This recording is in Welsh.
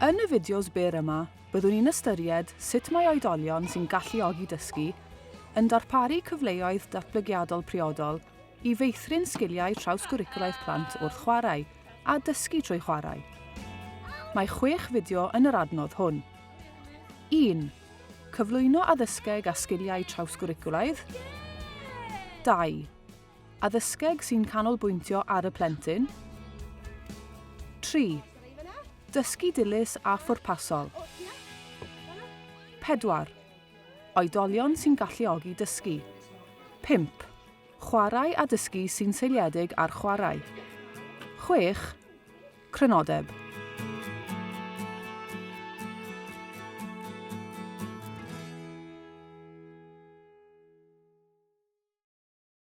Yn y fideos byr yma, byddwn ni'n ystyried sut mae oedolion sy'n galluogi dysgu yn darparu cyfleoedd datblygiadol priodol i feithrin sgiliau trawsgwricwlaidd plant wrth chwarae a dysgu trwy chwarae. Mae chwech fideo yn yr adnodd hwn. 1. Cyflwyno addysgeg a sgiliau trawsgwricwlaidd. 2. Addysgeg sy'n canolbwyntio ar y plentyn. 3. Dysgu dilys a phwrpasol. 4. Oedolion sy'n galluogi dysgu. 5. Chwarae a dysgu sy'n seiliedig ar chwarae. 6. Crynodeb.